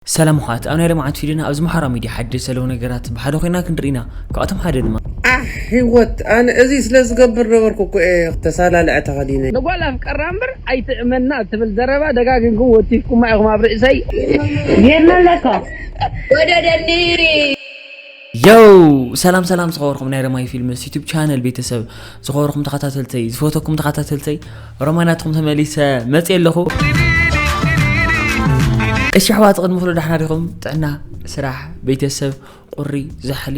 ሰላም ኣሕዋት፣ ኣብ ናይ ሎማዓንቲ ቪድዮና ኣብዚ ማሕበራዊ ሚድያ ሓደሽቲ ዘለዉ ነገራት ብሓደ ኮይና ክንርኢ ኢና። ካብኣቶም ሓደ ድማ ኣሕ፣ ህይወት፣ ኣነ እዚ ስለ ዝገብር ነበርኩ እኮ እየ ተሳላልዐ ተኸዲነ። ንጓል ኣፍቀራ እምበር ኣይጥዕመና እትብል ዘረባ ደጋጊምኩም ወቲፍኩማ ኢኹም ኣብ ርእሰይ። ጌርና ኣለካ። ወደደኒ። ዮው! ሰላም ሰላም ዝኸበርኩም ናይ ረማይ ፊልምስ ዩቱብ ቻነል ቤተሰብ፣ ዝኸበርኩም ተኸታተልተይ፣ ዝፈተኩም ተኸታተልተይ፣ ሮማይ ናትኩም ተመሊሰ መፅየ ኣለኹ። እሺ ኣሕዋት፣ ቅድሚ ኩሉ ዳሕና ዲኹም? ጥዕና፣ ስራሕ፣ ቤተሰብ፣ ቁሪ፣ ዛሕሊ፣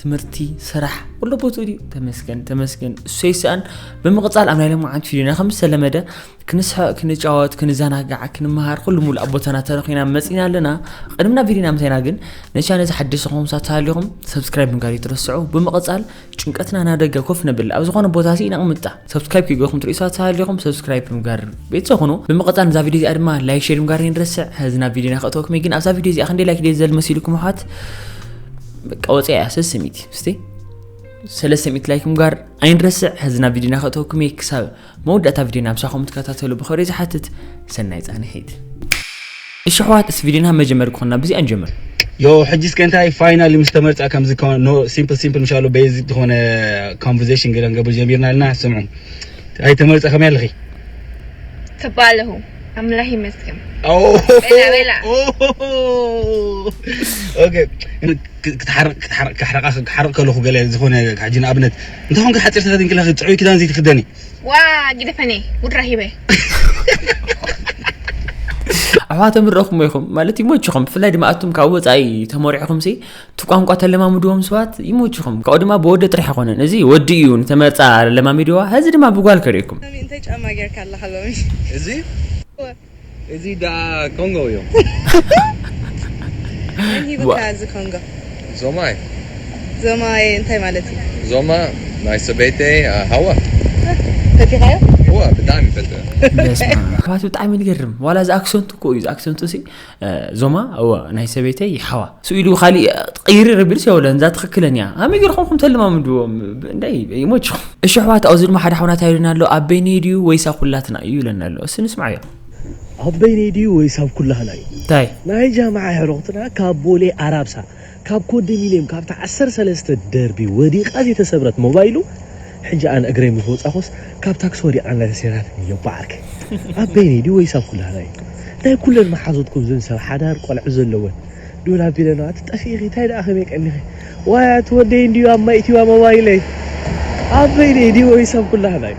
ትምህርቲ፣ ስራሕ፣ ኩሉ ቦትኡ ድዩ? ተመስገን ተመስገን፣ እሱ ይስኣን። ብምቕፃል ኣብ ናይ ሎማዓንቲ ቪድዮና ከም ዝተለመደ ክንስሕቕ፣ ክንጫወት፣ ክንዘናጋዕ፣ ክንመሃር ኩሉ ሙሉእ ኣብ ቦታና ተረኺና መፂና ኣለና። ቅድሚ ናብ ቪድዮና ምሳይና ግን ነዚ ቻነል እዚ ሓደሽቲ ዝኾንኩም ሰባት ተሃሊኹም ሰብስክራይብ ምግባር ኣይትረስዑ። ብምቕፃል ጭንቀትና ናብ ደገ ኮፍ ነብል ኣብ ዝኾነ ቦታ ሲ ነቕምጣ። ሰብስክራይብ ከይገርኩም ትርእዩ ሰባት ተሃሊኹም ሰብስክራይብ ምግባር ቤተሰብ ኩኑ። ብምቕፃል ነዛ ቪድዮ እዚኣ ድማ ላይክ ሼር ምግባር ከይንረስዕ። ሕዚ ናብ ቪድዮና ከእተወኩም እየ ግን ኣብዛ ቪድዮ እዚኣ ክንደይ ላይክ ድየ ዘል መሲልኩም ኣሕዋት? በቃ ወፂኣ እያ ሰለስተ ሚእቲ እስቲ ሰለስተ ሚእቲ ላይክ ምግባር ኣይንረስዕ። ሕዚ ናብ ቪድዮና ከእተወኩም እየ ክሳብ መወዳእታ ቪድዮና ምሳኹም ትከታተሉ ብኽብሪ ዝሓትት ሰናይ ፃንሒት። እሺ ኣሕዋት፣ እስቲ ቪድዮና መጀመሪ ክኾንና ብዚኣ ንጀምር። ዮ ሕጂ እስከ እንታይ ፋይናሊ ምስ ተመርጻ ከምዚ ከ- ኖ ሲምፕል ሲምፕል ምሻሉ ቤዚክ ዝኾነ ኮንቨርሴሽን ገለ ንገብር ጀሚርና ኣለና። ስምዑ፣ ኣይ ተመርጻ ከመይ ኣለኺ? ተባለሁ ኣምላኽ ይመስገን። ኦ፣ ቤላ፣ ቤላ። ኦ፣ ኦኬ። ክ- ክትሓርቕ ክትሓርቕ ክሓርቓ ክሓርቕ ከለኹ ገለ ዝኾነ ሕጂ ንኣብነት እንታይ ኾንክ ሓጺር ተኸዲንክላ ጥዑይ ክዳን ዘይትኽደኒ ዋ ግደፈኒ ውድ ራሂበ። ኣሕዋቶም ርኢኹም ኢኹም ማለት ይሞችኹም። ብፍላይ ድማ ኣቱም ካብ ወፃኢ ተመሪዕኹም ሲ እቲ ቋንቋ ተለማምድዎም ሰባት ይሞችኹም። ካብኡ ድማ ብወዲ ጥራሕ ኣይኮነን፣ እዚ ወዲ እዩ ንተመርፃ ለማሚድዋ፣ ሕዚ ድማ ብጓል ከርእየኩም። እንታይ ጫማ ጌርካ ኣለኻ ሎሚ? እዚ እዚ ዳ ኮንጎ እዩ። መን ሂቡካ እዚ ኮንጎ? ዞማይ ዞማይ እንታይ ማለት እዩ? ዞማ ናይ ሰበይተይ ሃዋ ፈቲኻዮ? ዋ ብጣዕሚ ፈተ በስመ ኣብ። ኣሕዋት ብጣዕሚ ዝገርም ዋላ እዚ ኣክሰንቱ እኮ እዩ እዚ ኣክሰንቱ ሲ ዞማ እወ ናይ ሰበይተይ ሓዋ ስኡ ኢሉ ካሊእ ቅይሪ ረቢልስ የብለን እዛ ትኽክለኛ ኣመይ ገርኹም ከም ተለማምድዎም እንዳይ ይሞችኹም። እሺ ኣሕዋት ኣብዚ ድማ ሓደ ሓውና እንታይ ይብለና ኣሎ? ኣበይነይ ድዩ ወይስ ኣብ ኩላትና እዩ ይብለና ኣሎ። እሲ ንስማዓዮ። ኣበይነይ ድዩ ወይስ ኣብ ኩላህና እዩ? እንታይ ናይ ጃምዓ ኣሕረቑትና ካብ ቦሌ ኣራብሳ ካብ ኮንዶሚንየም ካብታ ዓሰርተ ሰለስተ ደርቢ ወዲቓ ዘይተሰብረት ሞባይሉ ሕጂ ኣነ እግረይ ምስ ወጻኹስ ካብ ታክሲ ወዲቓ እንዳተሰይራትኒ እዮ እባ ዓርከይ። ኣበይነይ ድዩ ወይስ ኣብ ኩላህና እዩ? ናይ ኩለን መሓዙትኩም ዝን ሰብ ሓዳር ቆልዑ ዘለወን ዱን ኣቢለና ኣቲ ጠፊእኺ እንታይ ደኣ ከመይ ቀኒኺ ዋይ ኣቲ ወደይ እንድዩ ኣብ ማይ እትዋ ሞባይለይ ኣበይነይ ድዩ ወይስ ኣብ ኩላህና እዩ?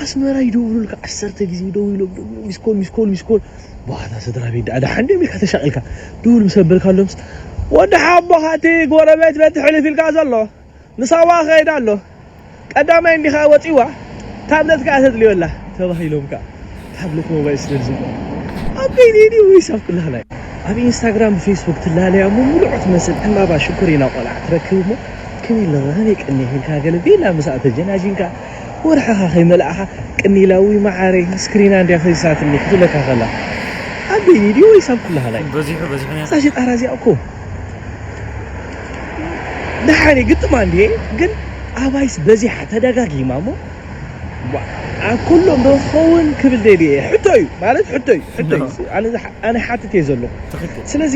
ኣስመራ ይደውሉልካ ዓሰርተ ግዜ ይደውሎም ደውሎም ሚስኮል ሚስኮል ሚስኮል በዋታ ስድራ ቤት ደኣ ደሓን ድዮም ኢልካ ተሻቒልካ ድውል ምስ ኣበልካሎምስ ወዲ ሓቦኻ እቲ ጎረቤት ቤት ሕልፍ ኢልካ ዘሎ ንሳዋ ኸይድ ኣሎ ቀዳማይ እንዲኻ ወፂዋ ታብለት ከዓ ተድልዮ ኣላ ተባሂሎም ከዓ ታብለት ሞባይል ስለ ዝብሎ ኣብ በይነይ ድዩ ወይስ ኣብ ኩላህና እዩ? ኣብ ኢንስታግራም ብፌስቡክ ትላለያ እሞ ምሉዖ ትመስል ዕምባባ ሽኮሪና ቆልዓ ትረክብ እሞ ከመይ ኣለኻ ከመይ ቀኒኺ ኢልካ ገለ ቤላ ምስኣ ተጀናጂንካ ወርሕኻ ከይመላእኻ ቅኒላ ውይ መዓረይ ስክሪና እንድያ ፈሲሳትኒ ክትብለካ ከላ ኣብ በይነይ ድዩ ወይስ ኣብ ኩላህና እዩ? በዚሑ በዚሑ እዛ ሽጣራ እዚኣ እኮ ደሓን ግጥማ እንድየ ግን ኣባይስ በዚሓ ተደጋጊማ እሞ ኣብ ኩሎም ዶ ክኸውን ክብል ደልየ ሕቶ እዩ ማለት ሕቶ እዩ ሕቶ እዩ ኣነ ዝሓ- ኣነ ሓትት እየ ዘለኹ ስለዚ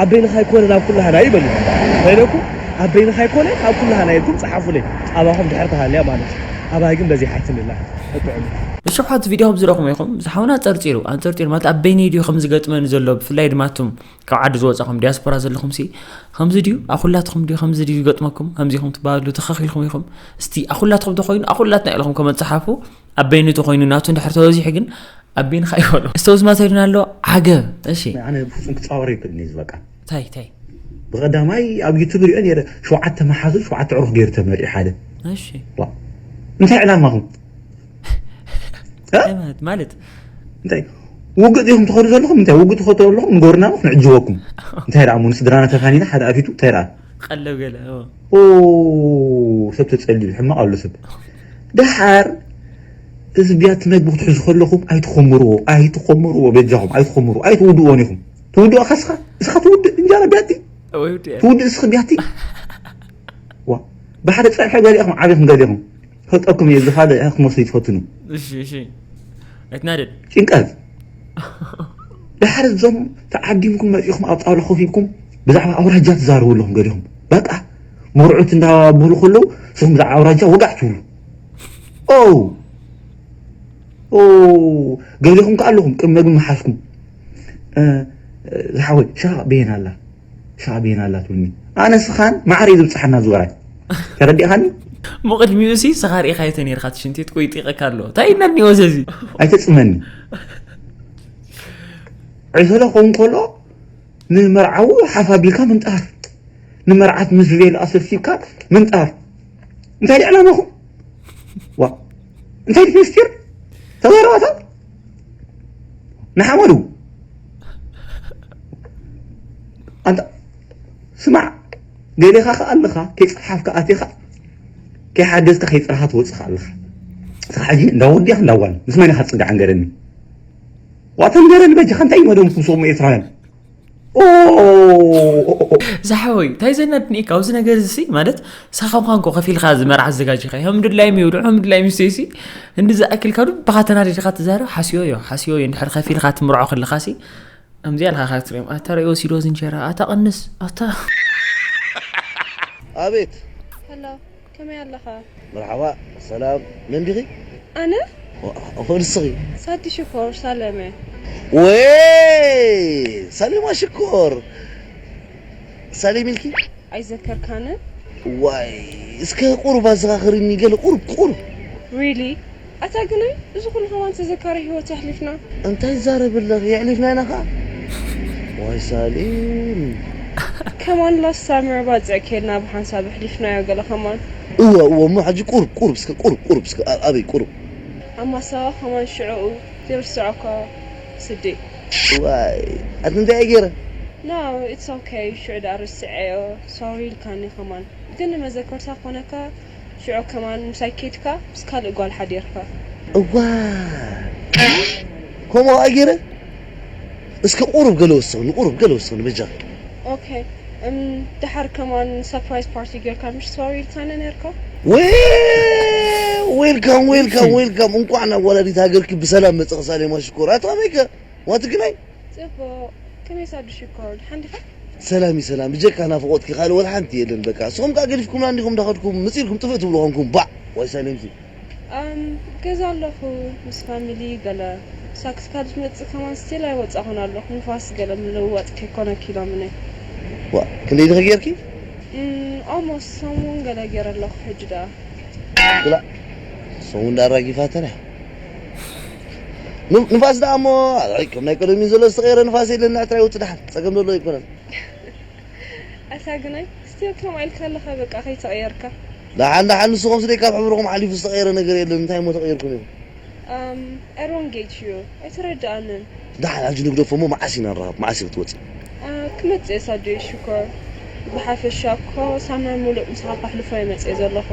ኣብ በይንኻ ኣይኮነን ኣብ ኩላህና እዩ በሉ በይነኩም ኣብ በይንኻ ኣይኮነን ኣብ ኩላህና ኢልኩም ፀሓፉለይ ኣባኹም ድሕር ተሃልያ ማለት እዩ ኣባይ ግን በዚሓትንላ ሕቶ ዕሉ እሽሓት ቪድዮ ከም ዝረኹም ኢኹም ዝሓውና ፀርፂሩ ኣንፀርፂሩ ማለት ኣብ በይነይ ድዩ ከም ዝገጥመኒ ዘሎ ብፍላይ ድማ እቱም ካብ ዓዲ ዝወፃኹም ዲያስፖራ ዘለኹም ሲ ከምዚ ድዩ ኣኹላትኹም ድዩ ከምዚ ድዩ ዝገጥመኩም ከምዚ ኢኹም ትበሃሉ ተኸኺልኩም ኢኹም እስቲ ኣኹላትኹም ተኾይኑ ኣኹላትና ኢልኹም ኮመንት ፀሓፉ ኣብ በይኑ ተኾይኑ ናቱ እንድሕር ተበዚሑ ግን ኣብ በይንኻ ይበሎ እስተ ውዝማት ሄዱና ኣሎ ዓገብ እሺ ኣነ ብፍፁም ክፃወር ይክእልኒ ዝበቃ እንታይ እንታይ ብቀዳማይ ኣብ ዩቱብ ሪኦ ነረ ሸውዓተ መሓዙ ሸውዓተ ዕሩኽ ገይሩ ተመሪዑ ሓደ እሺ እንታይ ዕላማኹም ማለት እንታይ ውግእ ዲኹም ትኸዱ ዘለኹም እንታይ ውግእ ትኸዱ ዘለኹም ንጎርና ክንዕጅበኩም እንታይ ደኣ ሞ ንስድራና ተፋኒና ሓደ ኣፊቱ እንታይ ደኣ ቀለብ ገለ ኦ ሰብ ተጸልዩ ሕማቕ ኣሎ ሰብ ደሓር እዚ ቢያቲ መግቢ ክትሕዙ ከለኹም ኣይትኸምርዎ ኣይትኸምርዎ በጃኹም ኣይትኸምርዎ ኣይትውድእዎን ኢኹም ትውድኦ ከስኻ እስኻ ትውድእ እንጀራ ቢያቲ ትውድእ እስኺ ቢያቲ ዋ ብሓደ ጸብሐ ገሊእኹም ዓቢኹም ገሊኹም ክፈልጠኩም እየ እዚ ካልእ ክትመስሉ ይትፈትኑ እሺ እሺ ኣይትናደድ ጭንቀት ድሓር እዞም ተዓዲምኩም መፂኹም ኣብ ጣውላ ኮፍ ኢልኩም ብዛዕባ ኣውራጃ ትዛረቡ ኣለኹም። ገዲኹም በቃ መርዑት እንዳበሉ ከለዉ ንስኹም ብዛዕባ ኣውራጃ ወጋዕ ትብሉ። ኦ ኦ ገዲኹም ከ ኣለኹም ቅድሚ መግቢ ምሓዝኩም። ዝሓወይ ሻቕ በየን ኣላ ሻቕ በየን ኣላ ትብልኒ። ኣነ ስኻን ማዕረ እዩ ዝብፅሓና ዝወራይ። ተረዲእኻኒ? ምቕድሚኡ ሲ ስኻ ርኢኻዮ ተነይርካ ትሽንቴት ቆይጢቐካ ኣሎ እንታይ ኢልና እኒኦ ዘዚ። ኣይተፅመኒ። ዕሰለ ክኸውን ከሎ ንመርዓዊ ሓፍ ኣቢልካ ምንጣፍ፣ ንመርዓት ምስ ቬል ኣሰብሲብካ ምንጣፍ። እንታይ ድዩ ዕላማኹም? ዋ እንታይ ድዩ ምስጢር? ተዛረባታ ንሓመዱ። ኣንታ ስማዕ፣ ገሌኻ ከኣ ኣለኻ ከይጸሓፍካ ኣቲኻ ከይሓገዝካ ከይጸራኻ ትወጽእ ከኣ ኣለኻ። እስኻ ሕጂ እንዳ ወዲ ኢኻ እንዳ ጓል ምስ መን ኢኻ ትጽጋዕ ንገረኒ? ዋታ ንገረኒ በጃኻ እንታይ እዩ መደብኩም ስኹም ኤርትራውያን? ዝሓወይ እንታይ ዘናድኒ ካብዚ ነገር እዚ ማለት ሳኻ ምዃንኮ ከፊልካ ዝመርዓ ኣዘጋጅኻ ከም ድላይም ይብሉ ከም ድላይም ይስተይሲ እንዲ ዝኣክልካ ዱ ብኻ ተናዲድካ ትዛረብ ሓስዮ ዮ ሓስዮ ዮ እንድሕር ከፊልካ ትምርዖ ከለኻ ሲ ከምዚ ኣልካ ካብ ትሪኦም ኣታ ርእዮ ሲዶ ዝንጀራ ኣታ ቀንስ ኣታ ኣቤት ሄሎ ከመይ ኣለኻ? መርሓባ ሰላም መን ዲኺ? ኣነ እኾ ንስኺ? ሳዲ ሽኮር ሳለመ። ወይ ሳሌማ ሽኮር ሳሌም ኢልኪ? ኣይዘከርካንን? ዋይ እስከ ቁሩብ ኣዘኻኽርኒ ገለ ቁሩብ ቁሩብ። Really? ኣታ ግናይ እዚ ኩሉ ከማን ተዘካሪ ህይወት የሕሊፍና። እንታይ ትዛረቢ ኣለኺ? የሕሊፍና ኢና ኸዓ። ዋይ ሳሌም። ከማን last summer ባጽዕ ኬድና ብሓንሳብ ኣሕሊፍናዮ ገለ ከማን። እወ እወ እሞ ሕጂ ቁሩብ ቁሩብ እስከ ቁሩብ ቁሩብ እስከ ኣ- ኣበይ ቁሩብ። ኣብ ማሳዋ ከማን ሽዑኡ ዘይርስዖ እኳ ስዲ። ዋይ ኣቲ እንታይ እየ ገይረ? No, it's okay. ሽዑ ደኣ ረስዐዮ። Sorry ኢልካኒ ከማን። ግን ንመዘከርታ ክኾነካ ሽዑ ከማን ምሳይ ኬድካ ምስ ካልእ ጓል ሓዲርካ። እዋ ከምኡ ኸዓ ገይረ እስከ ቁሩብ ገለ ወስኽኒ ቁሩብ ገለ ወስኽኒ በጃ ኦኬ እም ድሓር ከማን surprise party ጌርካ ምሽ ሶሪ ኢልካኒ ነርካ ዌልካም ዌልካም ዌልካም እንኳዕ ናብ ወላዲት ሃገርኪ ብሰላም መፀኺ ሳሌማ ሽኮር ኣታ ከመይከ ዋት ግናይ ፅቡቅ ከመይ ሳዱ ሽኮር ድሓን ዲኻ ሰላም እዩ ሰላም ብጀካ ናፍቆትኪ ካልእ ወላ ሓንቲ የለን በቃ ንስኹም ከዓ ገዲፍኩምና እንዲኹም እንዳኸድኩም ምፂ ኢልኩም ጥፍእ ትብሉ ኾንኩም ባዕ ዋይ ሳሌምሲ ኣም ገዛ ኣለኹ ምስ ፋሚሊ ገለ ሳክስካ ዝመፅእ ከማን ስቲል ኣይወፃኹን ኣለኹ ንፋስ ገለ ምልውዋጥ ከይኮነኪ ኢሎምኒ ዋ ክንደይ ድኺ ጌርኪ ኦልሞስት ሰሙን ገለ ገይረ ኣለኹ ሕጂ ደኣ ግላ ሰሙን ዳ ኣራጊፋተን እያ ን- ንፋስ ደኣ እሞ ኣይ፣ ከም ናይ ቀደም እዩ ዘሎ ዝተቐየረ ንፋስ የለን ንዕትራ ይውፅ ደሓን ፀገም ዘሎ ኣይኮነን ኣታ ግናይ ስቲል ከምኣ ኢልካ ኣለኻ በቃ ከይተቐየርካ ደሓን ደሓን ንስኹም ስደይ ካብ ሕብርኹም ሓሊፉ ዝተቐየረ ነገር የለን እንታይ እሞ ተቐይርኩም ኢኹም Um, I don't get you. ኣይተረድኣንን። ደሓን ሕጂ ንግደፎ እሞ መዓስ ኢና ንራኸብ መዓስ ኢኺ ትወፂ Uh, ክመፅእ እየ ሳዶይ ሽኮር። ብሓፈሻ እኮ ሳምር ሙሉእ ምሳኻ ከሕልፎ እየ መፅእ ዘለኹ።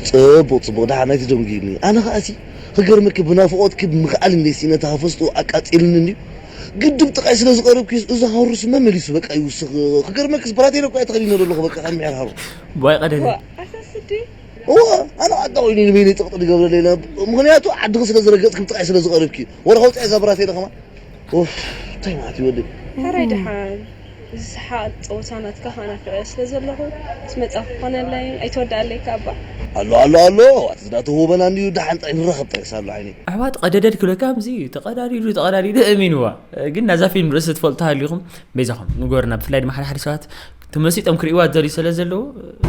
ፅቡቕ ፅቡቕ ደሓን ኣይትደንጉይኒ ኣነ ኸዓ ሲ ክገርመኪ ብናፍቖትኪ ብምኽኣል እንደ ሲነታ ፈስጡ ኣቃፂልኒ እንድዩ ግድብ ጥቃይ ስለ ዝቐርብኪ እዚ ሃሩስ መመሊሱ በቃ ይውስኽ ክገርመኪ ብራቴለ እኳ እየ ተኸዲነ ዘለኹ በቃ ካብ ምሕር ሃሩ ባይ ቀደደ ዋ ኣታ ስዲ እወ ኣነ ኣታ ኮይኑ ንበይነይ ጥቕጥል ይገብረለ ኢለ ምኽንያቱ ዓድኺ ስለ ዝረገፅኪ ብጥቃይ ስለ ዝቐርብኪ ወረ ከውፅያ እዛ ብራቴለ ከማ ኡፍ እንታይ ማለት እዩ ወደይ ሕራይ ደሓን እዚ ሰሓቕ ፀወታ ናትካ ከናፍዐ ስለ ዘለኹ ምስ መፃ ክኾነለይ ኣይትወዳኣለይ ከኣባ ኣሎ ኣሎ ኣሎ ኣቲ ዝዳ ተውበና እንድዩ ደሓን ጥራይ ንራኸብ ጥራይ ክሳብ ኣሎ ዓይነይ ኣሕዋት ቀደደድ ክብለካ ምዚ እዩ ተቐዳዲዱ ተቐዳዲዱ እሚንዋ ግን ናዛ ፊልም ርእሲ ትፈልጡ ሃሊኹም በይዛኹም ንገሩና ብፍላይ ድማ ሓደ ሓደ ሰባት ተመሲጦም ክርእይዋ ዝደልዩ ስለ ዘለዉ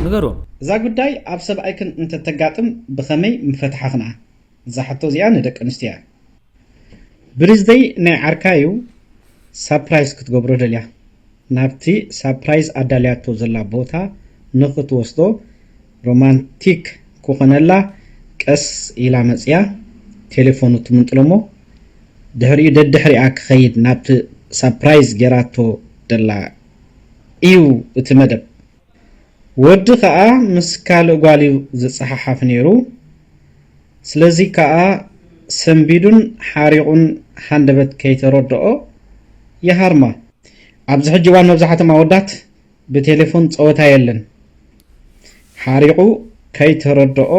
ንገርዎም እዛ ጉዳይ ኣብ ሰብኣይክን እንተተጋጥም ብኸመይ ምፈትሓኽንኣ እዛ ሕቶ እዚኣ ንደቂ ኣንስትዮ እያ ብርዝደይ ናይ ዓርካዩ ሳፕራይዝ ክትገብሮ ደልያ ናብቲ ሳፕራይዝ ኣዳልያቶ ዘላ ቦታ ንኽትወስዶ ሮማንቲክ ክኾነላ ቀስ ኢላ መፅያ ቴሌፎኑ ትምንጥሎ እሞ ድሕሪኡ ደድሕሪኣ ክኸይድ ናብቲ ሳፕራይዝ ጌራቶ ደላ እዩ እቲ መደብ ወዲ ኸኣ ምስ ካልእ ጓል እዩ ዝጸሓሓፍ ነይሩ። ስለዚ ከኣ ሰንቢዱን ሓሪቑን ሃንደበት ከይተረድኦ ይሃርማ። ኣብዚ ሕጂ እዋን መብዛሕትኦም ኣወዳት ብቴሌፎን ጸወታ የለን። ሓሪቑ ከይተረድኦ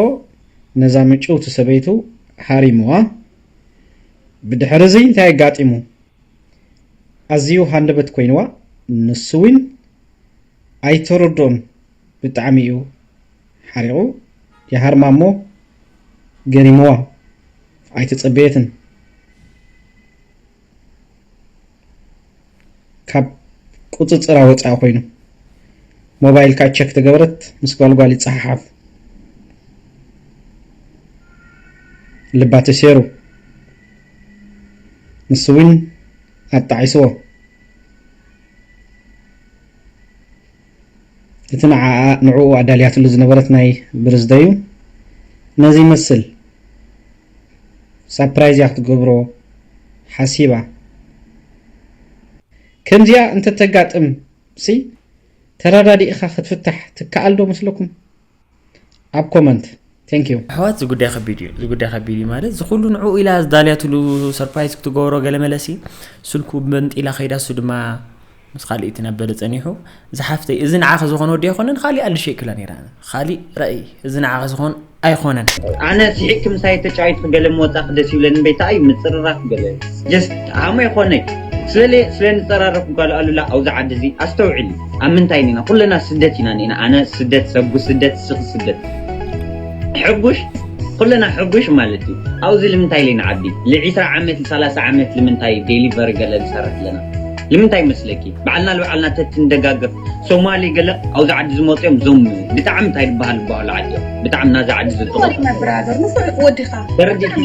ነዛ ምጭውቲ ሰበይቱ ሃሪምዋ። ብድሕሪ እዚ እንታይ ኣጋጢሙ? ኣዝዩ ሃንደበት ኮይንዋ። ንሱ እውን ኣይተረድኦን፣ ብጣዕሚ እዩ ሓሪቑ። ይሃርማ እሞ ገሪምዋ፣ ኣይተጸበየትን። ካብ ቁጽጽራ ወጻኢ ኮይኑ፣ ሞባይልካ ቸክ ተገበረት፣ ምስ ጓልጓል ይጸሓሓፍ። ልባ ተሰይሩ። ንሱ እውን ኣጣዒስዎ። እቲ ንዓኣ፣ ንዕኡ ኣዳልያትሉ ዝነበረት ናይ ብርዝደዩ ነዚ ይመስል። ሳፕራይዝ እያ ክትገብሮ ሓሲባ። ከምዚኣ እንተተጋጥም ሲ ተረዳዲእኻ ክትፍታሕ ትከኣል ዶ መስለኩም? ኣብ ኮመንት። Thank you። ኣሕዋት፣ እዚ ጉዳይ ከቢድ እዩ። እዚ ጉዳይ ከቢድ እዩ ማለት፣ እዚ ኩሉ ንዕኡ ኢላ ዝዳልያትሉ ሰርፕራይዝ ክትገብሮ ገለ መለሲ፣ ስልኩ መንጢላ ከይዳ፣ እሱ ድማ ምስ ካልእ ትነበረ ጸኒሑ። ዝሓፍተይ፣ እዚ ንዓኺ ዝኾነ ወዲ ኣይኮነን፣ ካልእ ኣልሽ ይክላ ነይራ። ካልእ ራእይ፣ እዚ ንዓኺ ዝኾን ኣይኮነን። ኣነ ስሒቅኪ ምሳይ ተጫዊትኪ ገለ ምወጻኺ ደስ ይብለኒ። ቤታ እዩ ምጽርራፍ ገለ። ጀስት ሃሞ ይኾነይ። ስለለ-፣ ስለ ንጸራረፍ ጓል ኣሉላ ኣብዚ ዓዲ እዚ ኣስተውዕሊ። ኣብ ምንታይ ኢና? ኩለና ስደት ኢና ኔና። ኣነ ስደት፣ ሰጉ ስደት፣ ስኺ ስደት። ሕጉሽ፣ ኩለና ሕጉሽ ማለት እዩ። ኣብዚ ልምንታይ ኢለ ንዓቢ? ል20 ዓመት፣ ል30 ዓመት ልምንታይ ዴሊቨሪ ገለ ንሰርሕ ኣለና? ልምንታይ መስለኪ? ባዕልና ልባዕልና ተትንደጋገፍ። ሶማሊ ገለ ኣብዚ ዓዲ ዝመፁ እዮም፣ እዞም ብጣዕሚ እንታይ ዝበሃል ዝበሃሉ ዓዲ እዮም። ብጣዕሚ ናዚ ዓዲ ዝጥቕሙ። ንፉዕ ኢኻ ብራዘር፣ ንፉዕ ወዲኻ። ተረዲእኪ?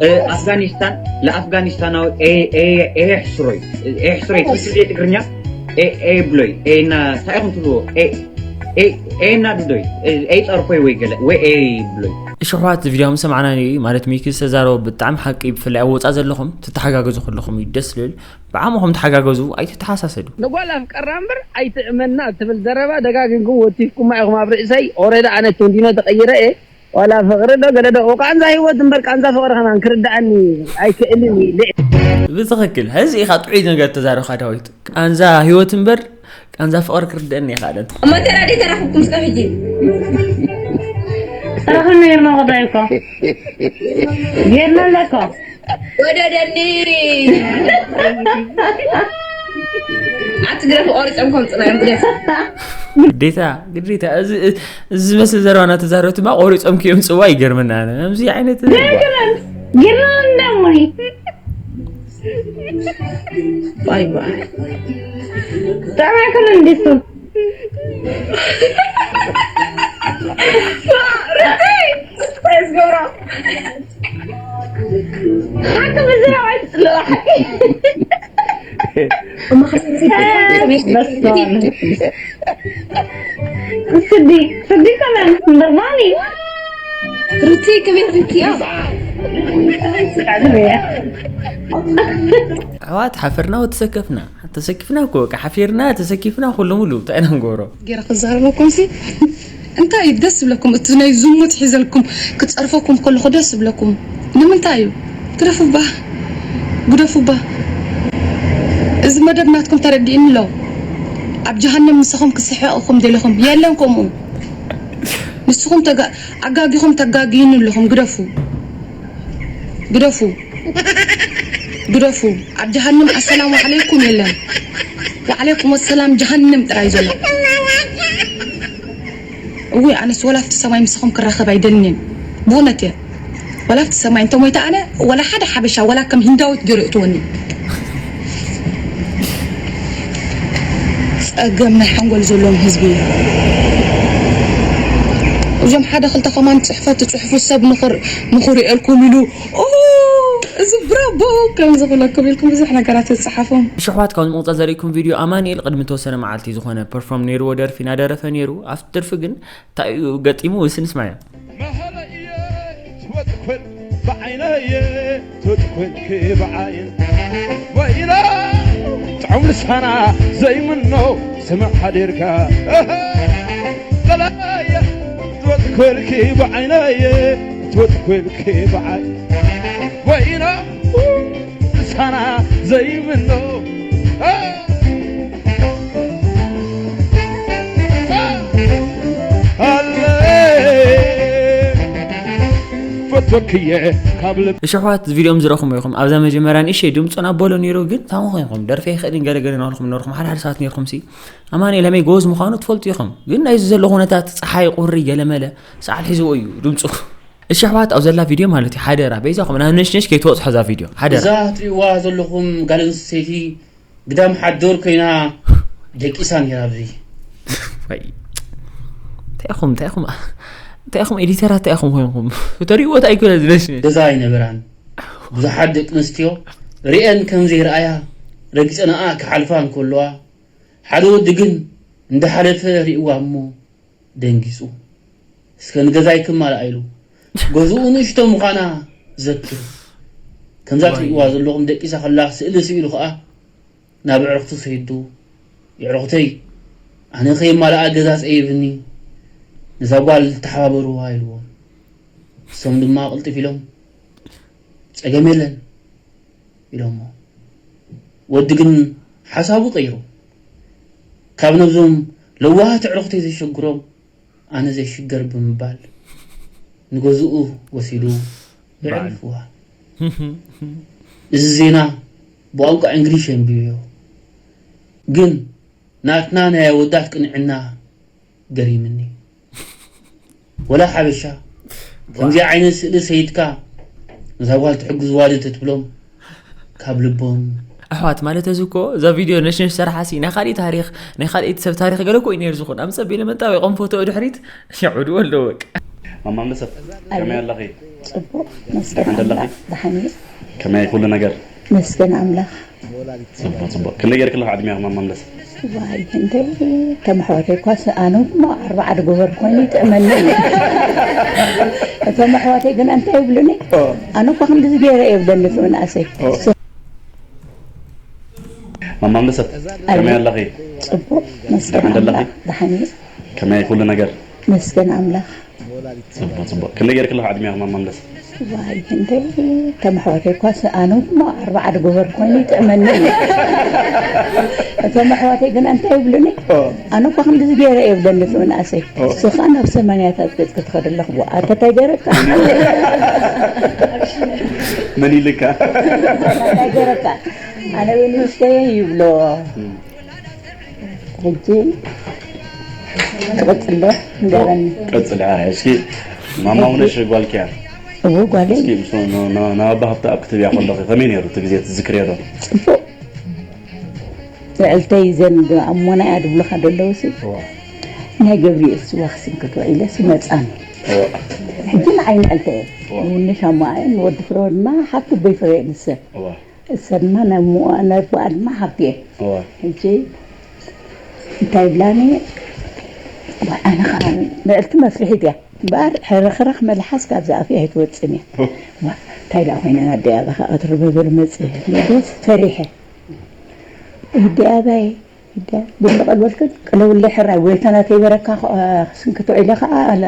እ፣ ኣፍጋኒስታን፣ ለኣፍጋኒስታናዊ ኤ-፣ ኤ-፣ ኤ-፣ ኤሕስሮይ፣ ኤሕስሮይ፣ ትግርኛ? ኤ-፣ ኤ ብሎይ፣ ኤ እና፣ እንታይ ኢኹም ትብልዎ? ኤ-፣ ኤ-፣ ኤ እና ዱዶይ፣ ኤ-፣ ኤይ ጸርፎይ ወይ ገለ፣ ወይ ኤ ብሎይ። እሺ፣ ኣሕዋት፣ እዚ ቪድዮ ምስ ሰማዕና እዩ፣ ማለት ሚኪ ዝተዛረቦ ብጣዕሚ ሓቂ፣ ብፍላይ ኣብ ወጻእ ዘለኹም ትተሓጋገዙ ከለኹም እዩ ደስ ዝብል። ብዓቕምኹም ተሓጋገዙ፣ ኣይትተሓሳሰዱ። ንጓል ኣፍቀራ እምበር ኣይትእመና እትብል ዘረባ ደጋጊምኩም ወቲፍኩማ ኢኹም ኣብ ርእሰይ። ኦረዲ ኣነ ቴንዲኖ ተቐይረ እየ። ዋላ ፍቕሪ ዶ ገለ ዶ፣ ቃንዛ ህይወት እምበር ቃንዛ ፍቕሪ ከማን ክርድኣኒ ኣይክእልን እዩ። ልዕ። ብትኽክል። ሕዚ ኢኻ ጥዑይ ነገር ተዛረብካ ዳዊት። ቃንዛ ህይወት እምበር ቃንዛ ፍቕሪ ክርድኣኒ ኣይክኣለን። እሞ እንተ ደኣ ዘይተራኸብኩም እስካብ ሕጂ? ተራኺብና ጌርና ወዳይ እኮ። ጌርና ኣለኮ። ወደደኒ። ኣቲ ግደፍ፣ ቆሪጾም ከምጽና እዮም፣ ግደፍ። ግዴታ፣ ግዴታ። እዚ፣ እዚ ዝመስል ዘረባ እናተዛረብትማ ቆሪጾም ከየምጽዋ ይገርመና። ኣነ ከምዚ ዓይነት ጌርና፣ ጌርና እንዳሞይ። ባይ ባይ። ጠባይ ክሉ እንዲሱ። ርትይ! ርትይ ዝገብሮ። ሓቂ ብዝረባ ይጽልዋ ሓቂ። እማ ሓቂ። በስመ ኣብ። ስዲ፣ ስዲ ከመን ኖርማሊ። ርትይ ከመይ ርትይ እያ። ኣሕዋት ሓፈርና ወተሰከፍና። ተሰኪፍና እኮ፣ በቃ ሓፊርና፣ ተሰኪፍና፣ ኩሉ ሙሉ፣ እንታይ ኢና ንገብሮ? ገይረ ክዛረበኩም ሲ፣ እንታይ እዩ ደስ ዝብለኩም? እቲ ናይ ዝሙት ሒዘልኩም ክጸርፈኩም ከለኹ ደስ ዝብለኩም ንምንታይ እዩ? ግደፉባ፣ ግደፉባ። እዚ መደብ ናትኩም ተረዲእኒ ኣሎ። ኣብ ጀሃነም ምሳኹም ክስሕቕ እኹም ደለኹም። የለን ከምኡ። ንስኹም ተጋ-፣ ኣጋጊኹም ተጋግዩኒ ኣለኹም። ግደፉ። ግደፉ። ግደፉ። ኣብ ጀሃንም ኣሰላሙ ዓለይኩም የለን። ወዓለይኩም ኣሰላም ጀሃንም ጥራይ ዘሎ። እውይ፣ ኣነስ ወላ ኣብቲ ሰማይ ምሳኹም ክራኸብ ኣይደልንን። ብእውነት እየ። ወላ ኣብቲ ሰማይ እንተ ሞይተ ኣነ፣ ወላ ሓደ ሓበሻ፣ ወላ ከም ሂንዳዊት ገይሩ እእትወኒ። ጸገም ናይ ሓንጎል ዘለዎም ህዝቢ እዩ። እዞም ሓደ ክልተ ከማን ጽሕፈት ትጽሕፉ ሰብ ንኽር-፣ ንኽርእየልኩም ኢሉ፣ ኦ፣ እዚ ብራቦ ከም ዝብለኩም ኢልኩም ብዙሕ ነገራት ትጽሓፉ። እሺ ኣሕዋት፣ ካብ ዝመቕጻል ዘርእኩም ቪድዮ ኣማኑኤል ቅድሚ ተወሰነ መዓልቲ ዝኾነ ፐርፎርም ነይርዎ ደርፊ እናደረፈ ነይሩ። ኣብቲ ደርፊ ግን እንታይ እዩ ገጢሙ? እስኪ ንስማዮ። መኸለየ ትወጽእ ኮን ብዓይነየ ትወጽእ ኮንኪ ብዓይን ወይና ጥዑም ልሳና ዘይምኖ ስምዕ ሓዲርካ። እህ፣ ገላየ ትወጽእ ኮንኪ ብዓይነየ ትወጽእ ኮንኪ ብዓይ ወይና ልሳና ዘይምኖ። እህ፣ ኣለ ፈቱ ወክየ ካብ ልብ እሺ ኣሕዋት፣ እዚ ቪድዮ ዝረኹም ኢኹም። ኣብዛ መጀመርያ ንእሽተይ ድምፁን ኣበሎ ነይሩ፣ ግን ታሞ ኮይንኩም ደርፊ ኣይኽእልን ገለ ገለ እናበልኩም ነበርኩም። ሓደ ሓደ ሰባት ነርኩም ሲ ኣማኑኤል ለመይ ጎበዝ ምዃኑ ትፈልጡ ኢኹም፣ ግን ናይዚ ዘሎ ኩነታት ፀሓይ ቁሪ ገለመለ ሰዓል ሒዝዎ እዩ ድምፁ። እሺ ኣሕዋት፣ ኣብ ዘላ ቪድዮ ማለት እዩ፣ ሓደራ በይዛኹም ናብ ነሽነሽ ከይትወፅሖ እዛ ቪድዮ ሓደራ። እዛ ትሪእዋ ዘለኹም ጓል ኣንስተይቲ ግዳም ሓዶር ኮይና ደቂሳ ነይራ። ኣብዚ እንታይ ኢኹም እንታይ ኢኹም እንታይ ኢኹም ኤዲተራት እንታይ ኢኹም ኮይንኩም ተሪእዎ እንታይ ይኮነ ዝነሽ ገዛ ኣይነበራን። ብዙሓት ደቂ ኣንስትዮ ርኤን ከም ዘይረኣያ ረጊጸንኣ ክሓልፋ እንከለዋ፣ ሓደ ወዲ ግን እንዳሓለፈ ሪእዋ እሞ ደንጊጹ፣ እስከ ንገዛይ ክማልኣ ኢሉ ገዝኡ ንእሽቶ ምዃና ዘክር። ከምዛ ትሪእዋ ዘለኹም ደቂሳ ከላ ስእሊ ስኢሉ ኸኣ ናብ ኣዕሩኽቱ ሰይዱ፣ "የዕሩኽተይ፣ ኣነ ከየማልኣ ገዛ ጸይብኒ፣ ነዛ ጓል ተሓባበርዋ" ኢልዎም። እሶም ድማ ቅልጥፍ ኢሎም፣ "ጸገም የለን" ኢሎሞ። ወዲ ግን ሓሳቡ ቀይሩ፣ ካብ ነብዞም ለዋሃት ኣዕሩኽተይ ዘሸግሮም ኣነ ዘይሽገር ብምባል ንገዝኡ ወሲዱ የዕርፍዋ። እዚ ዜና ብቋንቋ እንግሊሽ የንብብዮ፣ ግን ናትና ናይ ኣወዳት ቅንዕና ገሪምኒ። ወላ ሓበሻ ከምዚ ዓይነት ስእሊ ሰይድካ ነዛ ጓል ትሕግዝዋ ዶ ተትብሎም ካብ ልቦም ኣሕዋት ማለት እዚ እኮ እዛ ቪድዮ ነሽነሽ ሰርሓ ሲ ናይ ካሊእ ታሪክ ናይ ካሊእ ሰብ ታሪክ ገለ እኮ እዩ ነይሩ ዝኹን ኣምፀ ቢለ መጣቢቆም ፎቶ ድሕሪት የዕድዎ ኣለዎ በቃ ማማ መለሰት ከመይ ኣለኺ? ጽቡቕ መስገን ደሓን ኣለኺ? ኣምላኽ ደሓን እዩ። ከመይ ኩሉ ነገር? መስገን ኣምላኽ። ጽቡቕ ጽቡቕ። ክንደይ ገይርኪ ኣለኺ ዕድሜኺ ማማ መለሰት? ዋይ ክንደይ ከም ኣሕዋተይ እኳ ኣነ እሞ ኣርባዓ ድገበር ኮይኑ ይጥዕመኒ እዩ። እቶም ኣሕዋተይ ግን እንታይ ይብሉኒ? ኣነ እኳ ክንድዚ ገይረ እየ ይብለኒ እቲ መናእሰይ። ማማ መለሰት ከመይ ኣለኺ? ጽቡቕ መስገን ደሓን ኣለኺ? ኣምላኽ ደሓን እዩ። ከመይ ኩሉ ነገር? መስገን ኣምላኽ። ጽቡቕ ጽቡቕ። ክንደይ ገይርኪ ኣለኺ ዕድሜኺ ማማ መለሰት? ዋይ ክንደይ ከም ኣሕዋተይ እኳ ኣነ እሞ ኣርባዓ ድገበር ኮይኑ ይጥዕመኒ እዩ። እቶም ኣሕዋተይ ግን እንታይ ይብሉኒ? ኣነ እኳ ክንድዚ ገይረ እየ ይብለኒ እቲ መናእሰይ። ንስኻ ናብ ሰማንያታት ገጽ ክትኸድ ኣለኹ። ኣታ እንታይ ገይረካ? መን ኢልካ? እንታይ ገይረካ? ኣነ እውን ንእሽተይ ይብሎ። ሕጂ ትቕጽል ዶ? ንገረኒ። ቀጽል፣ ኣይ፣ እስኪ ማማ ውነሽ ጓልኪ እያ። እዎ፣ ጓለይ። እስኪ ምስ ን-፣ ን-፣ ናብ ኣባ ሃብተኣብ ክትብያ ከለኺ ከመይ ነይሩ እቲ ግዜ ትዝክርዮ ዶ? ጽቡቕ። ንዕልተይ ዘን ኣሞና እያ ድብሉኻ ደለዉ ሲ። እዋ። ናይ ገብርኤል ስዋ ክስንክት ውዒለ ሲ መጻኒ። እዋ። ሕጂ ንዓይ ንዕልተይ እየ። እዋ። ንውነሽ ኣሞኣ እየ፣ ንወዲ ፍረ ድማ ሓብቲ ኣቦይ ፍረ እየ ንሰ። እዋ። እሰ ድማ ናይ እሞኣ፣ ናይ ኣቦኣ ድማ ሓብቲ እየ። እዋ። ሕጂ እንታይ ይብላኒ? ዋ፣ ኣነ ኸዓ ንዕልቲ መፍርሒት እያ። እምበኣር ሕርኽርኽ መልሓስ ካብዚ ኣፍይ ኣይትወጽእን እያ። ዋ፣ እንታይ ደኣ ኮይነ ናብ ኣደይ ኣበኻ ክትርበበር መጽእ? ደስ ፈሪሐ። ኣደይ ኣባይ፣ ኣደይ፣ ብልቕልበልክን ቅለውለይ ሕራይ፣ ወይታ ናተይ በረካ ኸ-፣ ስንክቶ ኢለ ኸዓ ኣላ፣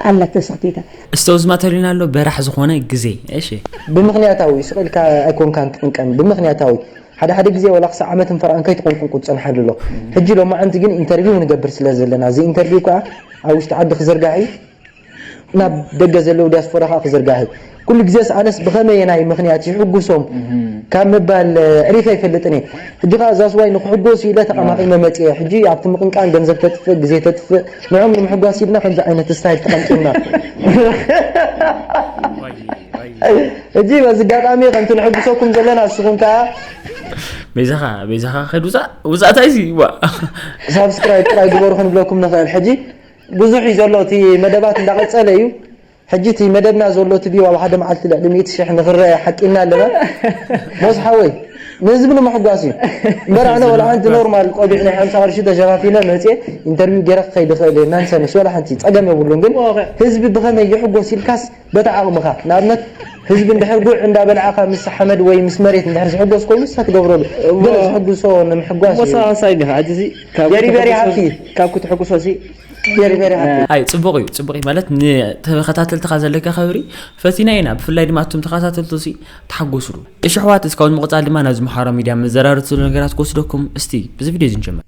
ኣላ ተስኽቲታ። እስቶዝማ ተሪና ኣሎ፣ በራሕ ዝኾነ ግዜ። እሺ። ብምኽንያታዊ፣ ስቕ ኢልካ ኣይኮንካን ትቕንቀን። ብምኽንያታዊ። ሓደ ሓደ ግዜ ዋላ ክሳዕ ዓመትን ፈረቓን ከይትቕንቁንቁ ዝጸንሓሉ ኣሎ። ሕጂ ሎማዓንቲ ግን ኢንተርቪው ንገብር ስለ ዘለና፣ እዚ ኢንተርቪው ከኣ ኣብ ውሽጢ ዓዲ ክዝርጋሕ እዩ፣ ናብ ደገ ዘለዉ ዲያስፖራ ከኣ ክዝርጋሕ እዩ። ኩሉ ግዜስ ኣነስ ብኸመየናይ ምኽንያት ይሕጉሶም ካብ ምባል፣ እ፣ ዕሪፈ ኣይፈልጥን እየ። ሕጂ ከኣ እዛ ስዋይ ንክሕጎሱ ኢለ ተቐማቒመ መጽየ። ሕጂ ኣብቲ ምቕንቃን ገንዘብ ተጥፍእ፣ ግዜ ተጥፍእ፣ ንዖም ንምሕጓስ ኢልና ከምዚ ዓይነት ስታይል ተቐምጡልና። ሕጂ በዚ ኣጋጣሚ ከምቲ ንሕጉሰኩም ዘለና ንስኹም ከኣ በይዛኻ፣ በይዛኻ ከድ ውጻእ፣ ውጻእ እንታይ ሲ? ዋ። ሳብስክራይብ ጥራይ ግበሩ ክንብለኩም ንኽእል። ሕጂ ብዙሕ እዩ ዘሎ፣ እቲ መደባት እንዳቐጸለ እዩ። ሕጂ እቲ መደብና ዘሎ እቲ ቪው ኣብ ሓደ መዓልቲ ልዕሊ ሚእቲ ሽሕ ንኽረአ ሓቂና ኣለና። ሞስ ሓወይ፣ ንህዝቢ ንምሕጓስ እዩ። እምበር ኣነ ዋላ ሓንቲ ኖርማል ቆቢዕ ናይ ሓምሳ ቅርሺ ተሸፋፊነ መጽየ ኢንተርቪው ገይረ ክኸይድ እኽእል እየ፣ ናንሰንስ ዋላ ሓንቲ ጸገም የብሉን። ግን ህዝቢ ብኸመይ ይሕጎስ ኢልካስ በቲ ዓቕምኻ፣ ንኣብነት ህዝቢ እንድሕር ጉዕ እንዳበልዓኻ ምስ ሓመድ ወይ ምስ መሬት እንድሕር ዝሕጎስ ኮይኑ ንስኻ ትገብረሉ። ግን እሞ ዝሕጉሶ ንምሕጓስ እዩ። መሳሳይ እንዲኻ። ሕጂ እዚ ካብ ቬሪ፣ ቬሪ ክትሕጉሶ፣ ሃፒ። ካብ ክትሕጉሶ እዚ ቬሪ፣ ቬሪ ሃፒ። ኣይ፣ ጽቡቕ እዩ፣ ጽቡቕ እዩ። ማለት ንተኸታተልትኻ ዘለካ ክብሪ ፈቲና ኢና። ብፍላይ ድማ ኣቱም ተኸታተልቱ ሲ ተሓጎስሉ። እሺ ኣሕዋት፣ እስካብ ንምቕጻል ድማ ናብዚ ምሓሮ ሚድያ መዘራረብቲ ዘሎ ነገራት ክወስደኩም። እስቲ ብዚ ቪድዮ እዚ ንጀምር።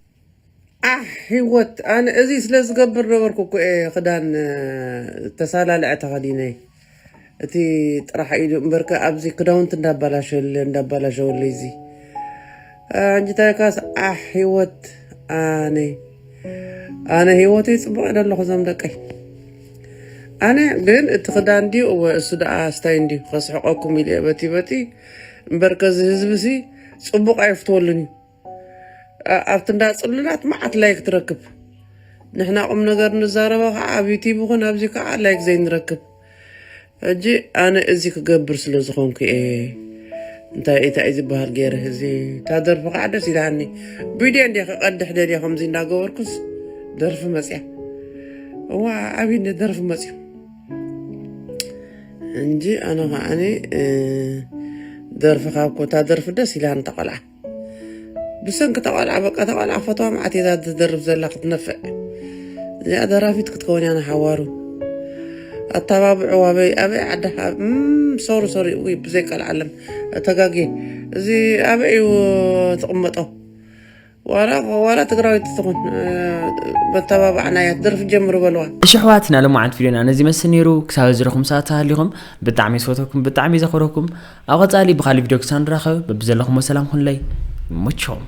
ኣሕ፣ ህይወት፣ ኣነ እዚ ስለ ዝገብር ነበርኩ እኮ እየ ክዳን፣ እ፣ ተሳላልዐ ተኸዲነ። እቲ ጥራሕ ኢሉ እምበርከ ኣብዚ ክዳውንቲ እንዳባላሸለ እንዳባላሸወለይ እዚ ኣንጅታይካስ ኣሕ ህይወት ኣነ ኣነ ህይወተይ ጽቡቕ እየ ደለኹ ዞም ደቀይ። ኣነ ግን እቲ ክዳን ድዩ እወ እሱ ደኣ ስታይ እንድዩ ከስሕቀኩም ኢለ እየ በቲ በቲ እምበርከ እዚ ህዝቢ ሲ ጽቡቕ ኣይፍትወሉን እዩ። ኣብቲ እንዳ ጽሉላት መዓት ላይክ ትረክብ። ንሕና ቁም ነገር ንዛረበ ከዓ ኣብ ዩቲብ ይኹን ኣብዚ ከዓ ላይክ ዘይንረክብ። ሕጂ ኣነ እዚ ክገብር ስለ ዝኾንኩ እየ። እንታይ እንታይ ዝበሃል ገይረ እዚ እታ ደርፊ ከዓ ደስ ኢላኒ። ቪድዮ እንዲ ክቀድሕ ደልየ ከምዚ እንዳገበርኩስ ደርፊ መፅያ። እዋ ኣብይ ደርፊ መፅዩ እንጂ ኣነ ከዓኒ ደርፊ ካብ ኮታ ደርፊ ደስ ኢላኒ ተቆልዓ ብሰንኪ ተቆልዓ በቃ ተቆልዓ ፈተዋ መዓት እዛ ትደርፍ ዘላ ክትነፍዕ እዚኣ ደራፊት ክትከውን እያ ንሓዋሩ ኣተባብዑ ኣበይ ኣበይ ዓድኻ ሶሪ ሶሪ ውይ ብዘይ ቀልዓለም ተጋጊ እዚ ኣበይ እዩ ትቕመጦ ዋላ ዋላ ትግራዊት ትኹን መተባባዕናያ ትደርፊ ጀምሩ በልዋ። እሺ ኣሕዋትና ሎማዓንቲ ቪድዮና ነዚ መስል ነይሩ ክሳብ ዝረኹም ሰዓት ተሃሊኹም ብጣዕሚ ዝፈተኩም ብጣዕሚ ዘኽብረኩም ኣብ ቀፃሊ ብካሊ ቪድዮ ክሳብ ንራኸብ በብዘለኹሞ ሰላም ኩንለይ ይመችኹም